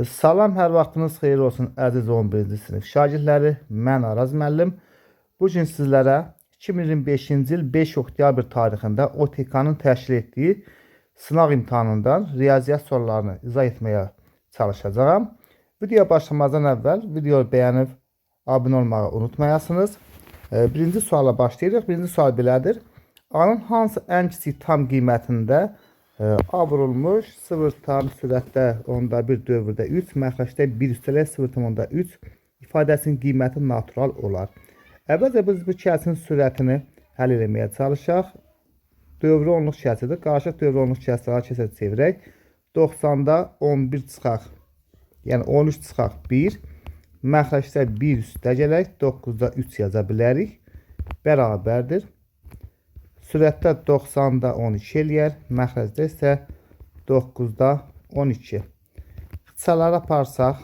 Salam, hər vaxtınız xeyir olsun əziz 11-ci sinif şagirdləri. Mən Araz müəllim. Bu gün sizlərə 2025-ci il 5 oktyabr tarixində OTK-nın təşkil etdiyi sınaq imtahanından riyaziyyat suallarını izah etməyə çalışacağam. Videoya başlamazdan əvvəl videoyu bəyənib abunə olmağı unutmayasınız. Birinci suala başlayırıq. Birinci sual belədir. A-nın hansı ən kiçik tam qiymətində A vurulmuş 0 tam sürətdə onda 1 dövrdə 3, məxrəcdə 1 üstəlik 0,3 ifadəsinin qiyməti natural olar. Əvvəlcə biz bu kəsirin sürətini həll etməyə çalışaq. Dövrü onluq kəsirdir. Qarışıq dövrü onluq kəsirə kəsə çevirək. 90-da 11 çıxaq. Yəni 13 çıxaq 1. Məxrəcdə 1 üstə gələk. 9-da 3 yaza bilərik. Bərabərdir. Sürətdə 90-da 12 eləyər. Məxrəcdə isə 9-da 12. Xıtsaları aparsaq,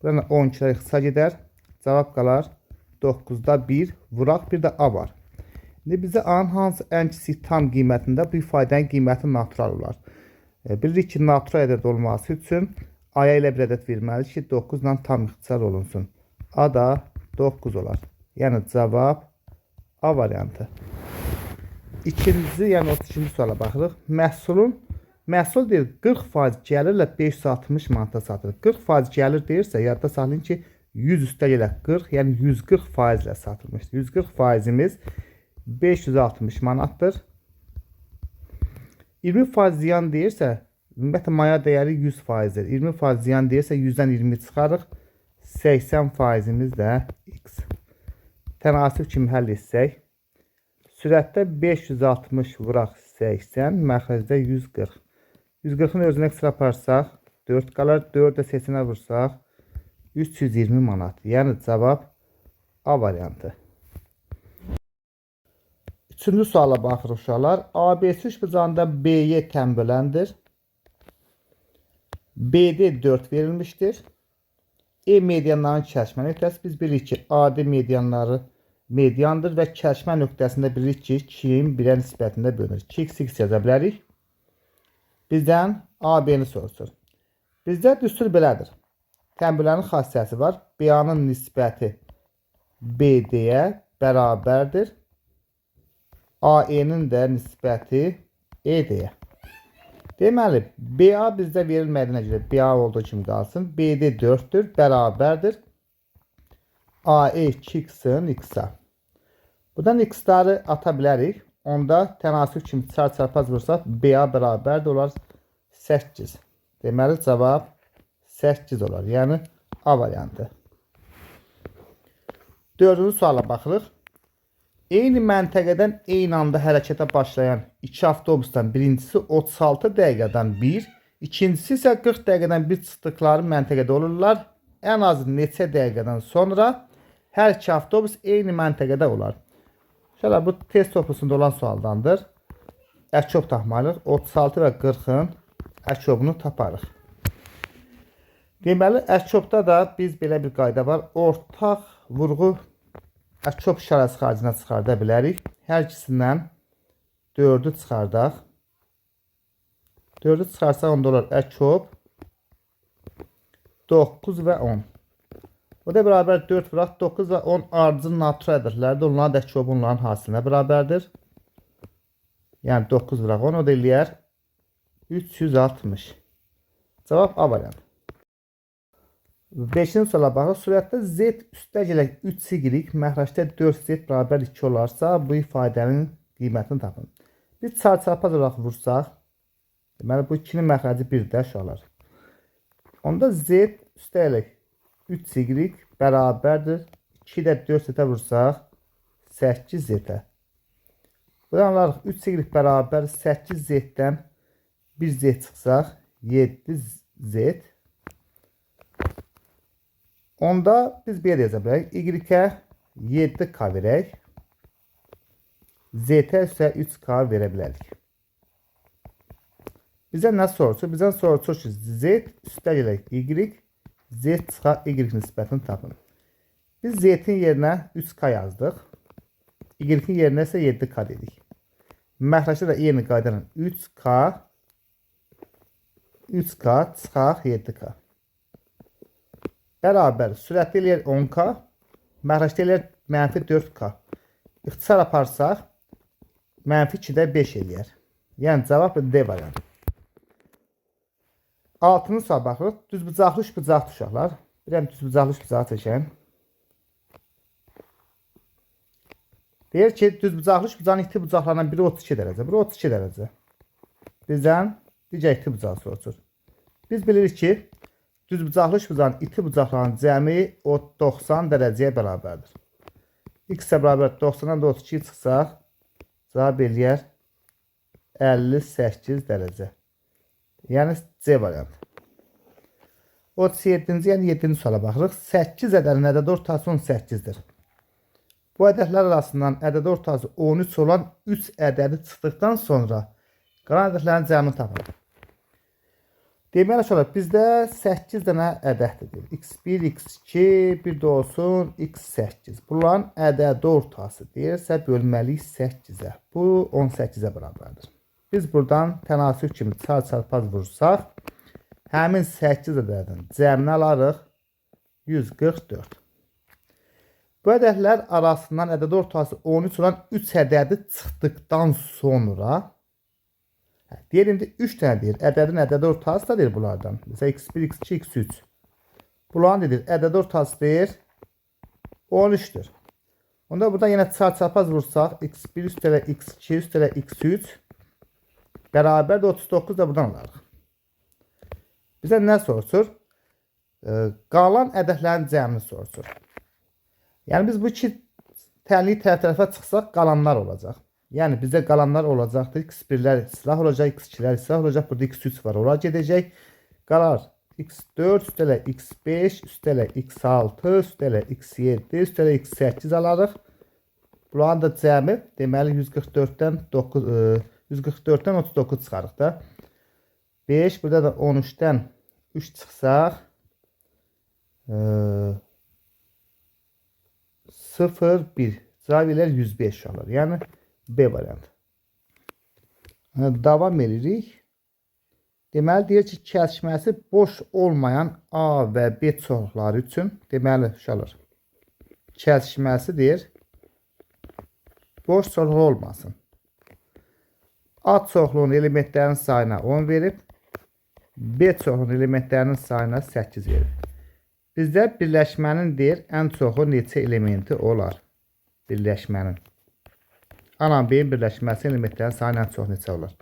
buradan 12-lər xıtsa gedər. Cavab qalar 9-da 1. Vuraq, bir də A var. İndi bizə A-nın hansı ən kiçik tam qiymətində bu ifadənin qiyməti natural olar. Bilirik ki, natural ədəd olması üçün A-ya elə bir ədəd verməli ki, 9 ilə tam ixtisar olunsun. A da 9 olar. Yəni cavab A variantı. İkinci, yəni 32-ci suala baxırıq. Məhsul deyir 40% gəlirlə 560 manata satılır. 40% gəlir deyirsə, yadda saxlayın ki, 100 üstə gələ 40, yəni 140% ilə satılmışdır. 140 faizimiz 560 manatdır. 20% ziyan deyirsə, ümumiyyətlə maya dəyəri 100 faizdir. 20% ziyan deyirsə 100-dən 20 çıxarıq. 80 faizimiz də x. Tənasüb kimi həll etsək, sürətdə 560 vuraq 80, məxrəcdə 140. 140-ın özünə ekstra aparsaq 4 qalar. 4 də 80-ə vursaq 320 manat. Yəni cavab A variantı. Üçüncü suala baxırıq uşaqlar. ABC üçbucağında BY tənböləndir. BD 4 verilmişdir. E medianların kəsişmə nöqtəsi. Biz bilirik ki, AD medianları mediandır və kəsişmə nöqtəsində bilirik ki, 2-nin 1-ə nisbətində bölünür. 2x x yaza bilərik. Bizdən AB-ni soruşur. Bizdə düstur belədir. Tənbölənin xassəsi var. BA-nın nisbəti BD-yə bərabərdir. AE-nin də nisbəti ED-yə. Deməli, BA bizdə verilmədiyinə görə BA olduğu kimi qalsın. BD 4-dür, bərabərdir. AE 2x-in x-a. Buradan x-ları ata bilərik. Onda tənasüb kimi çar çarpaz vursaq BA bərabərdir olar 8. Deməli, cavab 8 olar. Yəni A variantı. Dördüncü suala baxırıq. Eyni məntəqədən eyni anda hərəkətə başlayan iki avtobusdan birincisi 36 dəqiqədən bir, ikincisi isə 40 dəqiqədən bir çıxdıqları məntəqədə olurlar. Ən az neçə dəqiqədən sonra hər iki avtobus eyni məntəqədə olar. Şöyle bu test toplusunda olan sualdandır. Əkop tapmalıyıq. 36 və 40-ın əkobunu taparıq. Deməli, əkobda da biz belə bir qayda var. Ortaq vurğu əkop işarəsi xaricinə çıxarda bilərik. Hər ikisindən 4-ü çıxardaq. 4-ü çıxarsaq onda olar əkop 9 və 10. O da bərabər 4 vuraq 9 və 10 ardıcıl natural ədədlərdir. Onların da əkobı onların hasilinə bərabərdir. Yəni 9 vuraq 10 o da eləyər 360. Cavab A variantı. Beşinci suala baxırıq. Sürətdə z üstə gələk 3y, məxrəcdə 4z bərabər 2 olarsa, bu ifadənin qiymətini tapın. Biz çarçarpaz olaraq vursaq, deməli bu 2-nin məxrəci 1-də uşaqlar. Onda z üstə gələk 3y bərabərdir. 2 də 4z-ə vursaq 8z-ə. Buradan alarıq 3y bərabər 8z-dən 1z çıxsaq 7z. Onda biz belə yaza bilərik. Y-ə 7k verək. Z-ə isə 3k verə bilərik. Bizə nə soruşur? Bizdən soruşur ki, Z üstə gələk Y, Z çıxaq Y nisbətini tapın. Biz Z-in yerinə 3K yazdıq. Y-in yerinə isə 7K dedik. Məxrəcdə də eyni qayda ilə 3K 3K çıxaq 7K. Bərabər sürətli eləyər 10K, məxrəcdə eləyər mənfi 4K. İxtisar aparsaq, mənfi 2-də 5 eləyər. Yəni cavab D variantı. 6-cı suala baxırıq. Düzbucaqlı üçbucaqlı uşaqlar. Bir dənə düzbucaqlı üçbucağı çəkəyim. Deyir ki, düzbucaqlı üçbucağın iti bucaqlarından biri 32 dərəcə. Biri 32 dərəcə. Bizdən digər iti bucağı soruşur. Biz bilirik ki, düzbucaqlı üçbucağın iti bucaqlarının cəmi 90 dərəcəyə bərabərdir. X-ə bərabər 90-dan da 32 çıxsaq, cavab eləyər 58 dərəcə. Yəni C variantı. 37-ci, yəni 7-ci suala baxırıq. 8 ədədinin ədədi ortası 18-dir. Bu ədədlər arasından ədədi ortası 13 olan 3 ədədi çıxdıqdan sonra qalan ədədlərin cəmini tapın. Deməli uşaqlar, bizdə 8 dənə ədəddir. X1, X2, bir də olsun X8. Bunların ədədi ortası deyirsə bölməliyik 8-ə. Bu 18-ə bərabərdir. Biz buradan tənasüb kimi çar-çarpaz vursaq, həmin 8 ədədin cəmini alarıq 144. Bu ədədlər arasından ədədi ortası 13 olan 3 ədədi çıxdıqdan sonra, deyir indi 3 dənə deyir. Ədədin ədədi ortası da deyir bunlardan. Məsələn x1, x2, x3. Bunların deyir ədədi ortası deyir 13-dür. Onda burada yenə çar-çarpaz vursaq x1 üstələ x2 üstələ x3 bərabər də 39 da buradan alarıq. Bizə nə soruşur? Qalan ədədlərin cəmini soruşur. Yəni biz bu iki tənliyi tərəf-tərəfə çıxsaq qalanlar olacaq. Yəni bizdə qalanlar olacaqdır. X1-lər silah olacaq, X2-lər silah olacaq. Burada X3 var, ora gedəcək. Qalar X4 üstələ X5 üstələ X6 üstələ X7 üstələ X8 alarıq. Bunların da cəmi deməli 144-dən 9 144-dən 39 çıxarıq da. 5 burada da 13-dən 3 çıxsaq 0 1 cavab eləyər 105 uşaqlar. Yəni B variantı. Davam edirik. Deməli deyir ki, kəsişməsi boş olmayan A və B çoxluqları üçün, deməli uşaqlar, kəsişməsi deyir, boş çoxluq olmasın. A çoxluğunun elementlərinin sayına 10 verib, B çoxluğunun elementlərinin sayına 8 verib. Bizdə birləşmənin deyir, ən çoxu neçə elementi olar? Birləşmənin. A ilə B-nin birləşməsi elementlərin sayının ən çox neçə olar?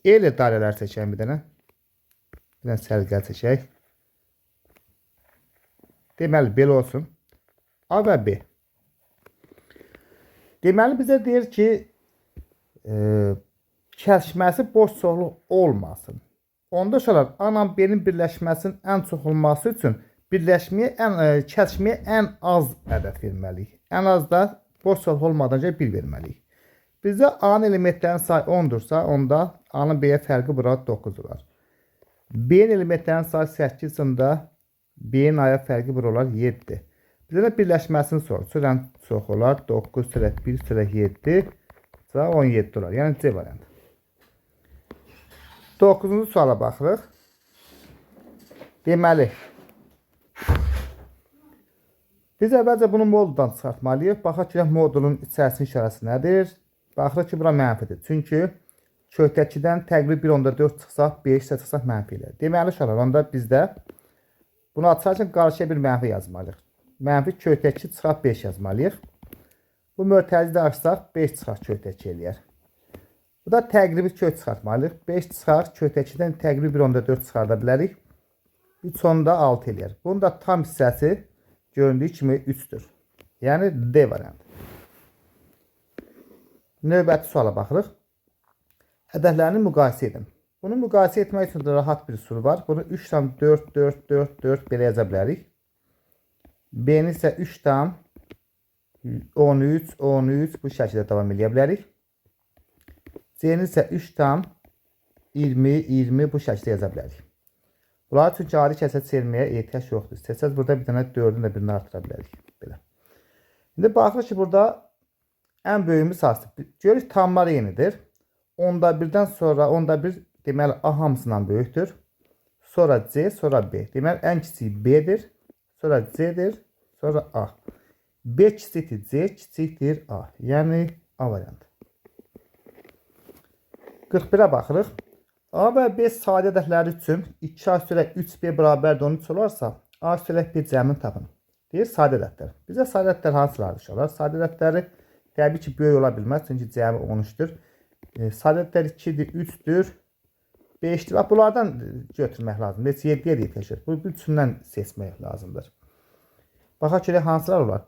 Eyni dairələr çəkək bir dənə. Bir dənə sərgəl çəkək. Deməli, belə olsun. A və B. Deməli, bizə deyir ki, kəsişməsi boş çoxluq olmasın. Onda uşaqlar, A ilə B-nin birləşməsinin ən çox olması üçün birləşməyə kəsişməyə ən az ədəd verməliyik. Ən az da boş çoxluq olmadan öncə 1 verməliyik. Bizdə A-nın elementlərinin sayı 10-dursa, onda A-nın B-yə fərqi bura 9 olar. B-nin elementlərinin sayı 8 onda B-nin A-ya fərqi bura olar 7. Bizə də birləşməsini soruşur. Ən çox olar 9 üstələ 1 üstələ 7, 17 olar. Yəni C variantı. 9-cu suala baxırıq. Deməli, biz əvvəlcə bunu moduldan çıxartmalıyıq. Baxaq ki, modulun içərisinin işarəsi nədir? Baxırıq ki, bura mənfidir. Çünki kökdəkidən təqribi 1.4 çıxsaq, 5 isə çıxsaq mənfi eləyər. Deməli, uşaqlar, onda bizdə bunu açarkən qarşıya bir mənfi yazmalıyıq. Mənfi kökdəki çıxaq 5 yazmalıyıq. Bu mötərizi də açsaq, 5 çıxaq kökdəki eləyər. Bu da təqribi kök çıxartmalıyıq. 5 çıxar, kökdəkidən təqribi 1.4 çıxarda bilərik. 3.6 eləyər. Bunun da tam hissəsi göründüyü kimi 3-dür. Yəni D variantı. Növbəti suala baxırıq. Ədədlərini müqayisə edin. Bunu müqayisə etmək üçün də rahat bir üsul var. Bunu 3,4, 4, 4, 4 belə yaza bilərik. B-ni isə 3,13, 13 bu şəkildə davam eləyə bilərik. C-ni isə 3,20, 20 bu şəkildə yaza bilərik. Bunlar üçün cari kəsə çevirməyə ehtiyac yoxdur. İstəsəz burada bir dənə 4-ün də birini artıra bilərik. Belə. İndi baxırıq ki, burada ən böyüyümüz hansıdır? Görürük tamlar eynidir. Onda 1-dən sonra onda 1 deməli A hamısından böyükdür. Sonra C, sonra B. Deməli ən kiçiyi B-dir. Sonra C-dir, sonra A. B kiçikdir C, kiçikdir A. Yəni A variantı. 41-ə baxırıq. A və B sadə ədədləri üçün 2A üstəlik 3B bərabərdir 13 olarsa, A üstəlik B cəmini tapın. Deyir sadə ədədlər. Bizə sadə ədədlər hansılardır uşaqlar? Sadə ədədləri təbii ki, böyük ola bilməz, çünki cəmi 13-dür. Sadə ədədlər 2-dir, 3-dür, 5-dir. Bax, bunlardan götürmək lazımdır. Heç 7-yə də yetişir. Bu üçündən seçmək lazımdır. Baxaq görək hansılar olar.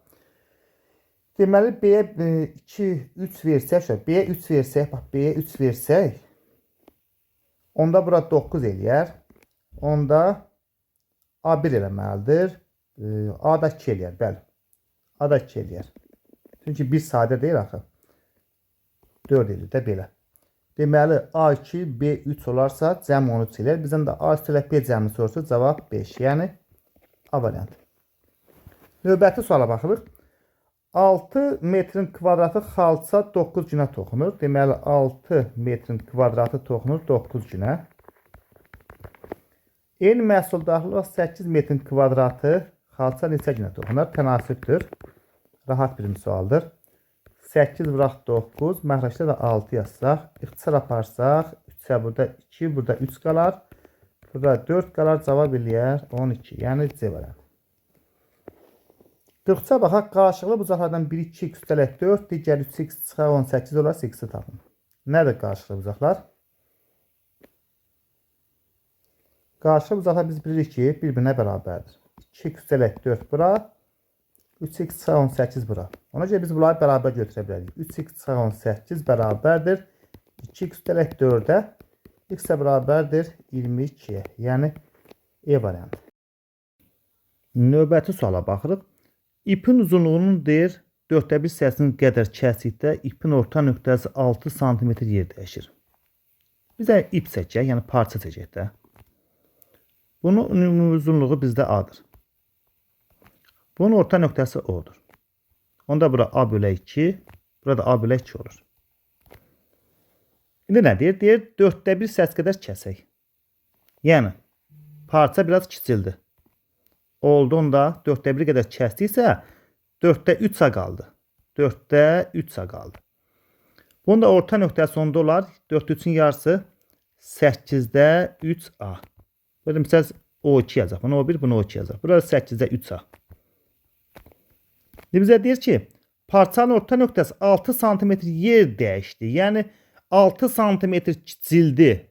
Deməli, B-yə 2, 3 versək, B-yə 3 versək, bax, B-yə 3 versək, onda bura 9 eləyər. Onda A1 eləməlidir. A da 2 eləyər, bəli. A da 2 eləyər. Çünki 1 sadə deyil axı. 4 eləyir də belə. Deməli, A2, B3 olarsa cəm 13 eləyər. Bizdən də A üstəlik B cəmini soruşur. Cavab 5. Yəni A variantı. Növbəti suala baxırıq. 6 metrin kvadratı xalça 9 günə toxunur. Deməli, 6 metrin kvadratı toxunur 9 günə. Eyni məhsuldarlıq 8 metrin kvadratı xalça neçə günə toxunur? Tənasibdir. Rahat bir sualdır. 8 vuraq 9, məxrəcdə də 6 yazsaq, ixtisar aparsaq, 3-ə burada 2, burada 3 qalar. Burada 4 qalar, cavab eləyər 12, yəni C variantı. 43-ə baxaq, qarşılıqlı bucaqlardan biri 2x üstəlik 4, digəri 3x çıxar 18 olarsa x-i tapın. Nədir qarşılıqlı bucaqlar? Qarşılıqlı bucaqlar biz bilirik ki, bir-birinə bərabərdir. 2x üstəlik 4 bura, 3x çıxar 18 bura. Ona görə biz bunları bərabər götürə bilərik. 3x çıxar 18 bərabərdir 2x üstəlik 4-ə, x də bərabərdir 22-yə. Yəni E variantı. Növbəti suala baxırıq. İpin uzunluğunun deyir 4-də 1 hissəsinin qədər kəsikdə ipin orta nöqtəsi 6 sm yer dəyişir. Bizə ip çəkək, yəni parça çəkək də. Bunun ümumi uzunluğu bizdə A-dır. Bunun orta nöqtəsi O-dur. Onda bura A bölə 2, burada A bölə 2 olur. İndi nə deyir? Deyir 4-də 1 hissəsi qədər kəsək. Yəni parça biraz kiçildi. Oldu onda 4-də 1 qədər kəsdiksə 4-də 3 A qaldı. 4-də 3 A qaldı. Bunun da orta nöqtəsi onda olar. 4-də 3-ün yarısı 8-də 3 A. Burada məsələn O2 yazacaq. Bunu O1, bunu O2 yazacaq. Burada 8-də 3 A. İndi bizə deyir ki, parçanın orta nöqtəsi 6 sm yer dəyişdi. Yəni 6 sm kiçildi.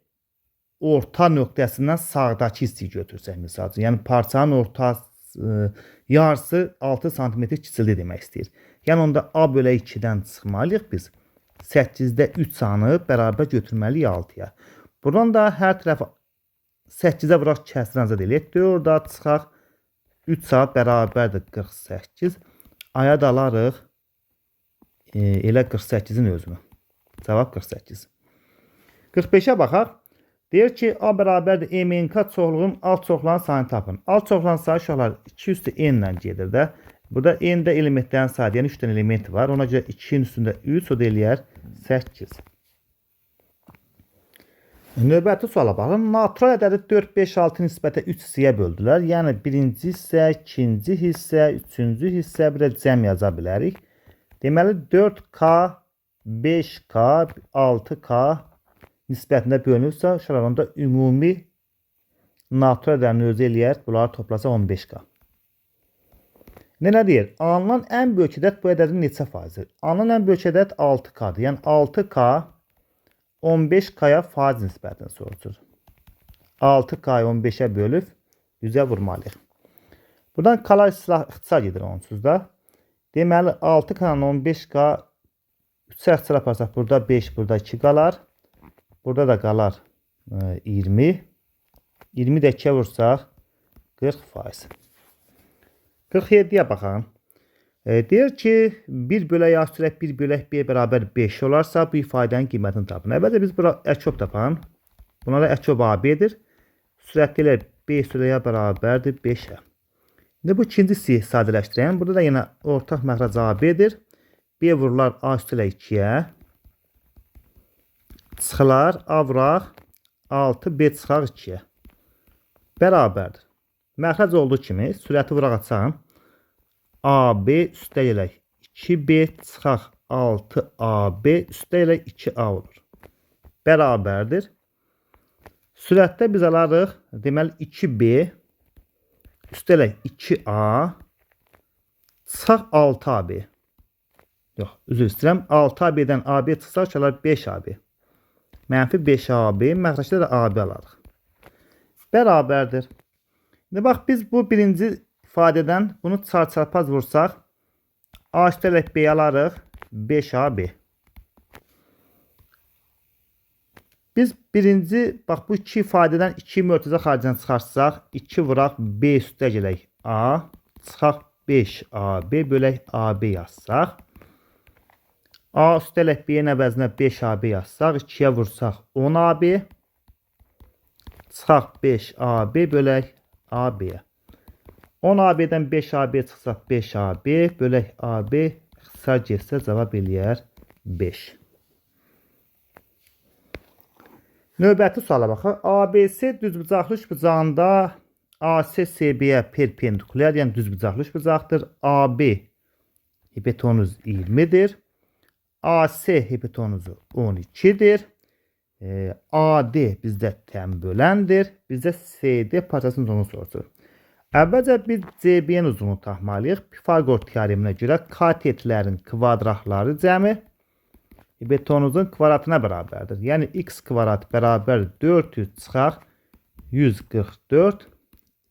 Orta nöqtəsindən sağdakı hissəyi götürsək misal üçün. Yəni parçanın orta yarısı 6 sm kiçildi demək istəyir. Yəni onda A bölə 2-dən çıxmalıyıq biz. 8-də 3 A-nı bərabər götürməliyik 6-ya. Buradan da hər tərəfi 8-ə vuraq kəsirən zad eləyək. 4-ə çıxaq 3A bərabərdir 48. Aya da alarıq elə 48-in özünü. Cavab 48. 45-ə baxaq. Deyir ki, A bərabərdir MNK çoxluğunun alt çoxlanan sayını tapın. Alt çoxlanan sayı uşaqlar 2 üstü N ilə gedir də. Burada N-də elementlərin sayıdır. Yəni 3 dənə element var. Ona görə 2-nin üstündə 3, o da eləyər 8. Növbəti suala baxın. Natural ədədi 4, 5, 6 nisbətə 3 hissəyə böldülər. Yəni birinci hissə, ikinci hissə, üçüncü hissə, bir də cəm yaza bilərik. Deməli 4K, 5K, 6K nisbətində bölünürsə, uşaqlar onda ümumi natural ədədinin özü eləyər. Bunları toplasa 15K. İndi nə deyir? Alınan ən böyük ədəd bu ədədin neçə faizidir? Alınan ən böyük ədəd 6K-dır. Yəni 6K 15K-ya faiz nisbətini soruşur. 6K-yı 15-ə bölüb 100-ə vurmalıyıq. Buradan kalar silah ixtisar gedir onsuz da. Deməli 6K-dan 15K 3-ə ixtisar aparsaq burada 5, burada 2 qalar. Burada da qalar 20. 20 də 2-yə vursaq 40%. 47-yə baxaq. Deyir ki, 1 bölək A üstəlik 1 bölək B bərabər 5 olarsa, bu ifadənin qiymətini tapın. Əvvəlcə biz bura əkob tapalım. Buna da əkob AB-dir. Sürətli ilə B üstəlik A bərabərdir 5-ə. İndi bu ikinci hissəyi sadələşdirəyim. Burada da yenə ortaq məxrəc AB-dir. B vurular A üstəlik 2-yə. Çıxılar A vuraq 6, B çıxaq 2-yə. Bərabərdir. Məxrəc olduğu kimi sürəti vuraq açaq. AB üstə gələk 2B çıxaq 6AB üstə gələk 2A olur. Bərabərdir. Sürətdə biz alarıq, deməli 2B üstə gələk 2A çıxaq 6AB. Yox, üzr istəyirəm. 6AB-dən AB çıxsaq gələr 5AB. Mənfi 5AB, məxrəcdə də AB alarıq. Bərabərdir. İndi bax, biz bu birinci ifadədən bunu çarçarpaz vursaq, A üstə gələk B alarıq, 5AB. Biz birinci, bax bu iki ifadədən 2 mötərizə xaricdən çıxarsaq, 2 vuraq B üstə gələk A, çıxaq 5AB bölək AB yazsaq. A üstə gələk B-nin əvəzinə 5AB yazsaq, 2-yə vursaq 10AB, çıxaq 5AB bölək AB-yə. 10AB-dən 5AB çıxsaq 5AB bölək AB, ixtisar getsə cavab eləyər 5. Növbəti suala baxaq. ABC düzbucaqlı üçbucağında AC CB-yə perpendikulyar, yəni düzbucaqlı üçbucaqdır. AB hipotenuz 20-dir. AC hipotenuzu 12-dir. AD bizdə tən böləndir. Bizdə CD parçasının uzunluğunu soruşur. Əvvəlcə biz CB-nin uzunluğunu tapmalıyıq. Pifagor teoreminə görə katetlərin kvadratları cəmi hipotenuzun kvadratına bərabərdir. Yəni x kvadrat bərabər 400 çıxaq 144.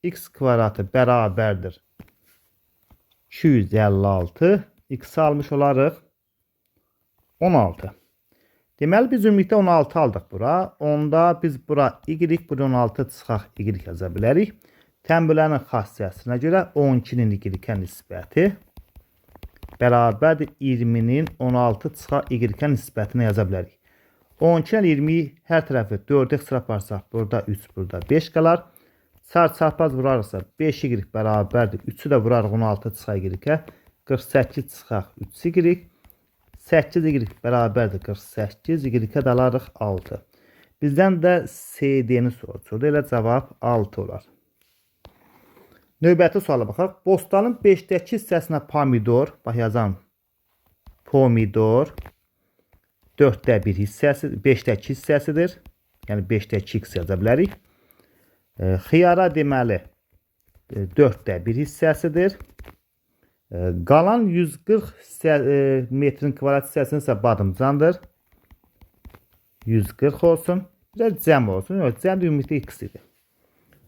X kvadratı bərabərdir 256. X almış olarıq 16. Deməli, biz ümumilikdə 16 aldıq bura. Onda biz bura y, bura 16 çıxaq y yaza bilərik. Tən bölənin xassiyəsinə görə 12-nin y-ə nisbəti bərabərdir 20-nin 16 çıxaq y-ə nisbətinə yaza bilərik. 12 ilə 20-yi hər tərəfi 4-ə ixtisar aparsaq, burada 3, burada 5 qalar. Çarpaz vurarıqsa 5y bərabərdir. 3-ü də vurarıq 16 çıxaq y-ə. 48 çıxaq 3y. 8y bərabərdir 48, y-ə də alarıq 6. Bizdən də CD-ni soruşurdu. Elə cavab 6 olar. Növbəti suala baxaq. Bostanın 5-dəki hissəsinə pomidor, bax yazan pomidor 4-də 1 hissəsi, 5-də 2 hissəsidir. Yəni 5-də 2x yaza bilərik. Xiyara deməli 4-də 1 hissəsidir. Qalan 140 metrin kvadrat hissəsinin isə badımcandır. 140 olsun. Bir də cəm olsun. Yox, cəm də ümumilikdə x idi.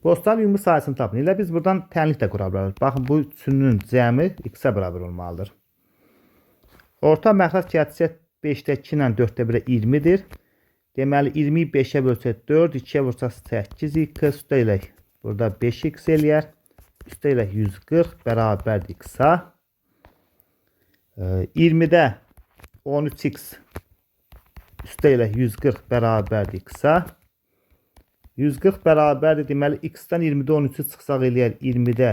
Bostanın ümumi sahəsini tapın. Elə biz buradan tənlik də qura bilərik. Baxın, bu üçünün cəmi x-ə bərabər olmalıdır. Orta məxrəc kəsisi 5-də 2 ilə 4-də 1-ə 20-dir. Deməli, 20-yi 5-ə bölsək 4, 2-yə vursaq 8x, üstə elək. Burada 5x eləyər. Üstə elək 140 bərabərdir x-a. 20-də 13x üstə elək 140 bərabərdir x-a. 140 bərabərdir. Deməli, x-dən 20-də 13-ü çıxsaq eləyər 20-də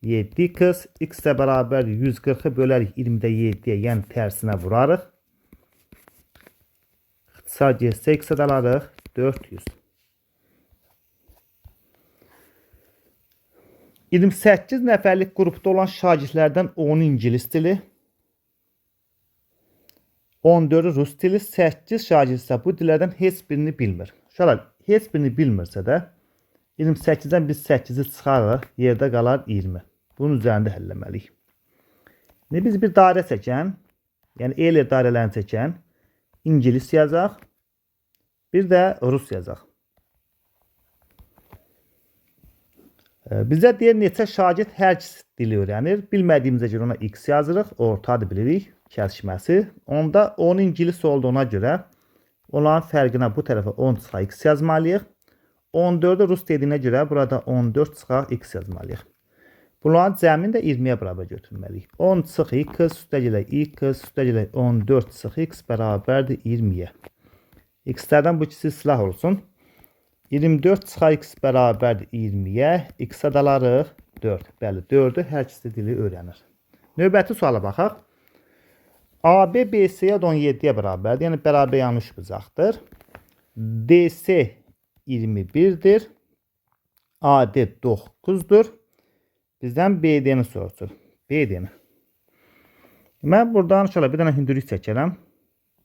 7x. X də bərabərdir. 140-ı bölərik 20-də 7-yə, yəni tərsinə vurarıq. İxtisar getsə x-ə də alarıq 400. 28 nəfərlik qrupda olan şagirdlərdən 10-u ingilis dili, 14-ü rus dili, 8 şagird isə bu dillərdən heç birini bilmir. Uşaqlar, heç birini bilmirsə də 28-dən biz 8-i çıxarıq, yerdə qalar 20. Bunun üzərində həll eləməliyik. İndi biz bir dairə çəkən, yəni Euler dairələrini çəkən İngilis yazaq, bir də rus yazaq. Bizə deyir neçə şagird hər ikisi dili öyrənir. Bilmədiyimizə görə ona x yazırıq, ortadır bilirik kəsişməsi. Onda 10 ingilis olduğuna görə onların fərqinə bu tərəfə 10 çıxaq x yazmalıyıq. 14-ü rus dediyinə görə burada 14 çıxaq x yazmalıyıq. Bunların cəmini də 20-yə bərabər götürməliyik. 10 çıx x, üstə gələk x, üstə gələk 14 çıx x bərabərdir 20-yə. X-lərdən bu ikisi silah olsun. 24 çıxar x bərabərdir 20-yə. X-ə də alarıq 4. Bəli, 4-ü hər ikisi dili öyrənir. Növbəti suala baxaq. AB BC-yə 17-yə bərabərdir. Yəni bərabər yanlış bucaqdır. DC 21-dir. AD 9-dur. Bizdən BD-ni soruşur. BD-ni. Mən buradan şöyle bir dənə hündürlük çəkərəm.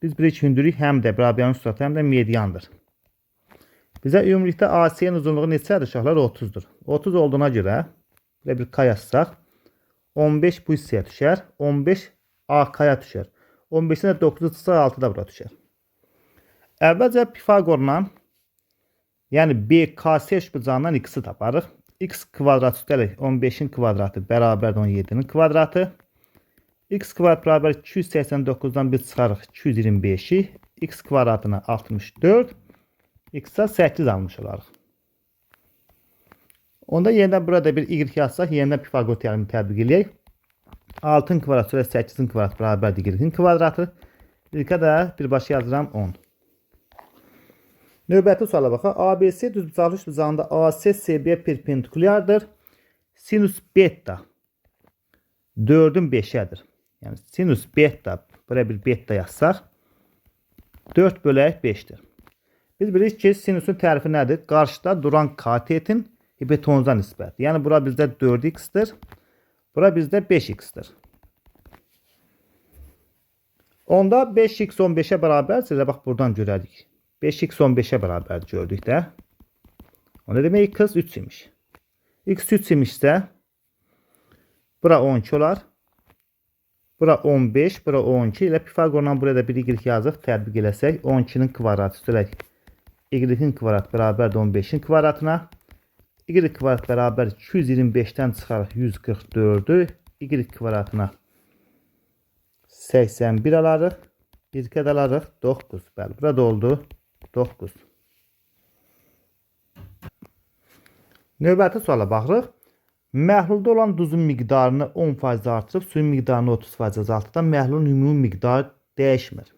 Biz bilirik ki, hündürlük həm də bərabərlik sürəti, həm də mediandır. Bizə ümumilikdə AC-nin uzunluğu neçədir uşaqlar? 30-dur. 30 olduğuna görə belə bir K yazsaq 15 bu hissəyə düşər. 15 AK-ya düşər. 15-dən də 9-u çıxsa 6 da bura düşər. Əvvəlcə Pifaqorla, yəni BKC üçbucağından x-i taparıq. X kvadrat üstəlik 15-in kvadratı bərabərdir 17-nin kvadratı. X kvadrat bərabər 289-dan biz çıxarıq 225-i. X kvadratına 64. X-a 8 almış olarıq. Onda yenidən burada bir y yazsaq, yenidən Pifaqor teoremini tətbiq eləyək. 6-ın kvadratı ilə 8-in kvadratı bərabərdir y-in kvadratı. Y-ə də birbaşa yazıram 10. Növbəti suala baxaq. ABC düzbucaqlı üçbucağında AC CB perpendikulyardır. Sinus beta 4-ün 5-ədir. Yəni sinus beta, buraya bir beta yazsaq 4 bölək 5-dir. Biz bilirik ki, sinusun tərifi nədir? Qarşıda duran katetin hipotenuza nisbəti. Yəni bura bizdə 4x-dir. Bura bizdə 5x-dir. Onda 5x 15-ə bərabərdir. Elə bax buradan görərik. 5x 15-ə bərabər gördük də. Onda demək x 3 imiş. X 3 imişsə bura 12 olar. Bura 15, bura 12. Elə Pifaqorla buraya da bir y yazıq, tətbiq eləsək 12-nin kvadratı üstəlik y-in kvadratı bərabərdir 15-in kvadratına. Y kvadrat bərabər 225-dən çıxarıq 144-ü. Y kvadratına 81 alarıq. 1 də alarıq 9. Bəli, burada oldu 9. Növbəti suala baxırıq. Məhlulda olan duzun miqdarını 10% artırıb, suyun miqdarını 30% azaltdıqda məhlulun ümumi miqdarı dəyişmir.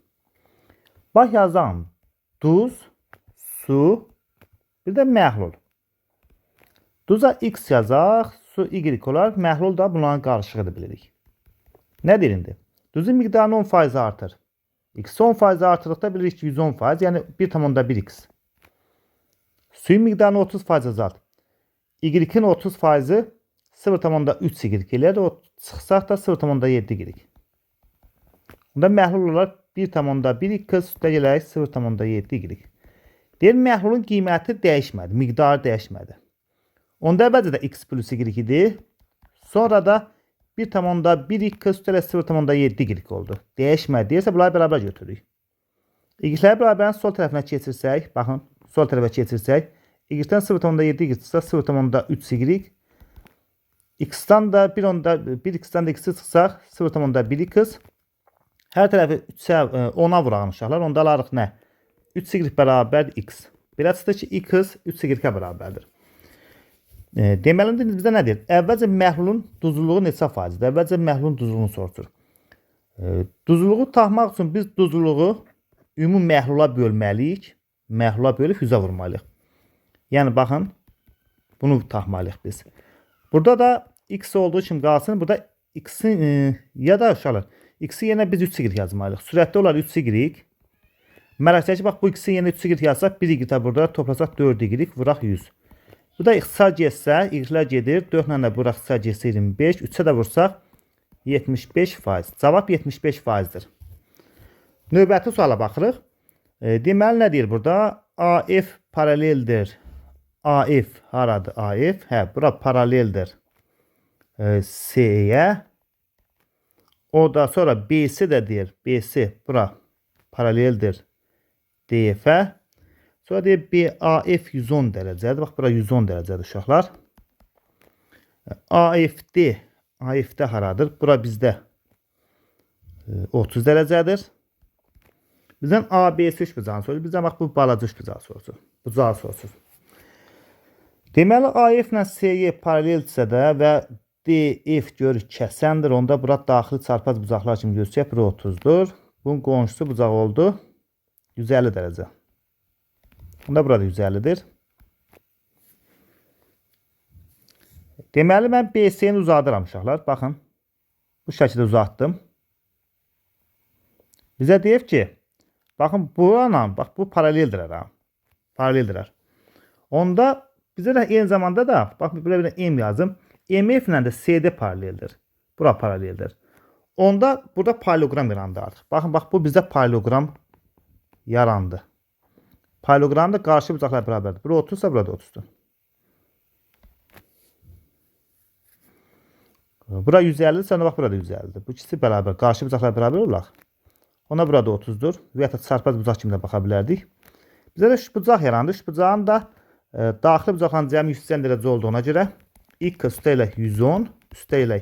Bax yazam. Duz, su, bir də məhlul. Duza x yazaq, su y olar, məhlul da bunların qarışığıdır bilirik. Nə deyir indi? Duzun miqdarını 10% artır. X 10% artırdıqda bilirik ki 110%, yəni 1,1x. Suyun miqdarını 30% azalt. Y-in 30%-i 0,3 y eləyər. O çıxsaq da 0,7 y. Onda məhlul olar 1,1 x üstə gələk 0,7 y. Deyir məhlulun qiyməti dəyişmədi, miqdarı dəyişmədi. Onda əvvəlcə də x plus y idi. Sonra da 1,1 x üstələ 0,7 y oldu. Dəyişmədi deyirsə bunları bərabər götürürük. Y-ləri bərabərin sol tərəfinə keçirsək, baxın, sol tərəfə keçirsək, y-dən 0,7 y çıxsa 0,3 y, x-dan da 1x-dan da x-i çıxsaq 0,1 x. Hər tərəfi 3-ə, 10-a vuraq uşaqlar. Onda alarıq nə? 3y bərabər x. Belə çıxdı ki, x 3y-ə bərabərdir. Deməli, bizdə nə deyir? Əvvəlcə məhlulun duzluluğu neçə faizdir? Əvvəlcə məhlulun duzluluğunu soruşur. Duzluluğu tapmaq üçün biz duzluluğu ümumi məhlula bölməliyik. Məhlula bölüb 100-ə vurmalıyıq. Yəni, baxın, bunu tapmalıyıq biz. Burada da x olduğu kimi qalsın. Burada x-in ya da uşaqlar, x-i yerinə biz 3y yazmalıyıq. Sürətdə olar 3y. Mərək ki, bax, bu x-i yerinə 3y yazsaq, 1 y burada toplasaq 4y, vuraq 100. Bu da ixtisar getsə, y-lər gedir. 4 ilə də bura ixtisar getsə 25. 3-ə də vursaq 75%. Cavab 75%-dir. Növbəti suala baxırıq. Deməli, nə deyir burada? AF paraleldir. AF haradır? AF. Hə, bura paraleldir C-yə. O da sonra BC də deyir. BC bura paraleldir DF-ə. Sonra deyir BAF 110 dərəcədir. Bax, bura 110 dərəcədir uşaqlar. AFD, AFD haradır? Bura bizdə 30 dərəcədir. Bizdən ABC üçbucağını soruşur. Bizdən bax bu balaca üçbucağı soruşur. Bucağı soruşur. Deməli AF ilə CE paraleldirsə də və DF görürük kəsəndir. Onda bura daxili çarpaz bucaqlar kimi gözükür. Bura 30-dur. Bunun qonşusu bucaq oldu 150 dərəcə. Onda burada 150-dir. Deməli, mən BC-ni uzadıram uşaqlar. Baxın, bu şəkildə uzatdım. Bizə deyib ki, baxın, buranla, bax, bu paraleldirlər. Ha. Paraleldirlər. Onda Bizə də eyni zamanda da, bax, belə bir M yazım. MF ilə də CD paraleldir. Bura paraleldir. Onda burada parallelogram yarandı artıq. Baxın, bax, bu bizdə parallelogram yarandı. Parallelogramda qarşı bucaqlar bərabərdir. Bura 30-sa, burada 30-dur. Bura 150-dirsə, onda bax, burada 150-dir. Bu ikisi bərabər. Qarşı bucaqlar bərabər olaraq. Ona burada 30-dur. Və ya da çarpaz bucaq kimi də baxa bilərdik. Bizə də üçbucaq yarandı. Üçbucağın da daxili bucaqların cəmi 180 dərəcə olduğuna görə x üstə ilə 110, üstə ilə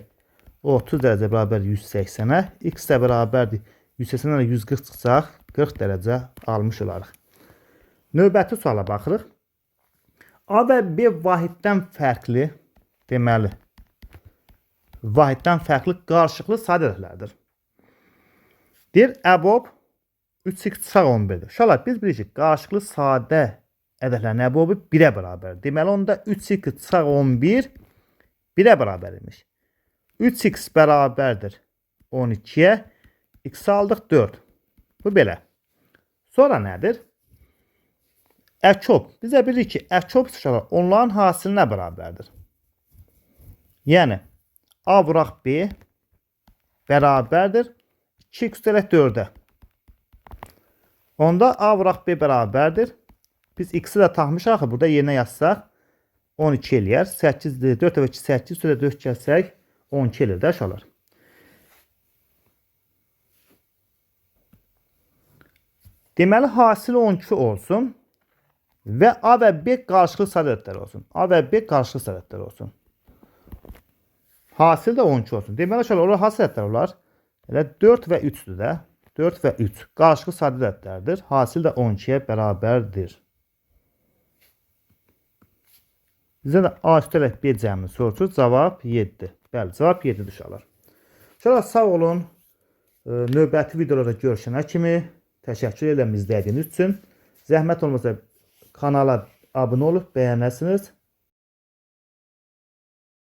30 dərəcə bərabər 180-ə, x də bərabərdir 180-dən də 140 çıxacaq, 40 dərəcə almış olarıq. Növbəti suala baxırıq. A və B vahiddən fərqli, deməli, vahiddən fərqli qarşılıqlı sadə ədədlərdir. Deyir, əbob 3x çıxaq 11-dir. Uşaqlar, biz bilirik ki, qarşılıqlı sadə ədədlərin əbobu 1-ə bərabərdir. Deməli, onda 3x çıxaq 11 1-ə bərabər imiş. 3x bərabərdir 12-yə, x aldıq 4. Bu belə. Sonra nədir? Əkob. Bizə bilirik ki, əkob uşaqlar onların hasilinə bərabərdir. Yəni, A vuraq B bərabərdir 2x üstəlik 4-ə. Onda A vuraq B bərabərdir. Biz x-i də taxmışıq axı, burada yerinə yazsaq 12 eləyər. 8-dir, 4 dəfə 2, 8, üstə 4 gəlsək 12 eləyər də uşaqlar. Deməli, hasil 12 olsun və A və B qarşılıqlı sadə ədədlər olsun. A və B qarşılıqlı sadə ədədlər olsun. Hasil də 12 olsun. Deməli, uşaqlar, onlar hansı ədədlər olar? Elə 4 və 3-dür də. 4 və 3 qarşılıqlı sadə ədədlərdir. Hasil də 12-yə bərabərdir. Bizə də A üstəlik B cəmini soruşur. Cavab 7. Bəli, cavab 7-dir uşaqlar. Uşaqlar, sağ olun. Növbəti videolarda görüşənə kimi təşəkkür edirəm izlədiyiniz üçün. Zəhmət olmasa kanala abunə olub bəyənəsiniz.